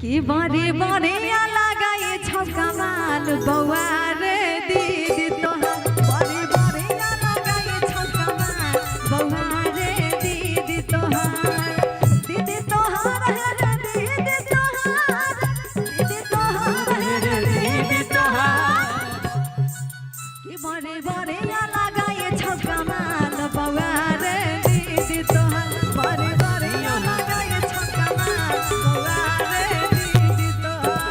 कि बड़े बड़े लगाई छौ कमाल बौआ रे दीदी तोहार। बड़े बड़े लगाई छौ कमाल बौआ रे दीदी तोहार। दीदी तोहार हे रे दीदी तोहार, दीदी तोहार हे रे दीदी तोहार। कि बड़े बड़े लगाई छौ कमाल बौआ रे दीदी तोहार। बड़े बड़े लगाई छौ कमाल बौआ रे दीदी तोहार।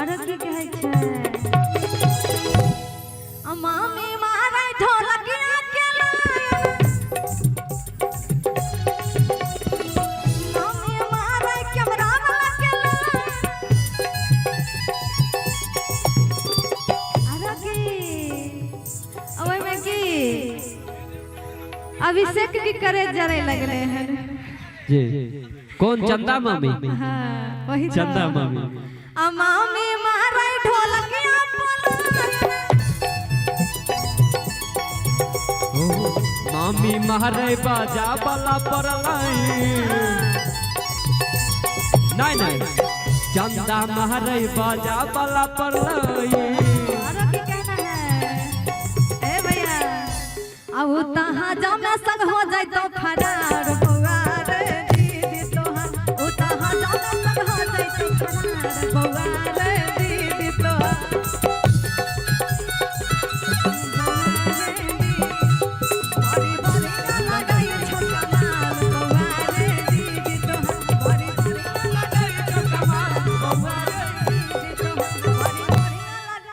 आरो की कहै छै? आ मामी मारै ढोलकिया के लाइन, मामी मारै कैमरा वाला के लाइन। आरो की? आ ओहिमे की अभिषेक की करे जरे लगले हन। जी, कौन? चंदा मामी? हाँ, वही तो। चंदा मामी। आ मामी मारै ढोलकिया पलाइन। ओ मामी मारे बाजा वाला पर लाइन। नहीं नहीं, चंदा मारे बाजा वाला पर लाइन। आरो की कहना है ए भैया? अब तहाँ जमे।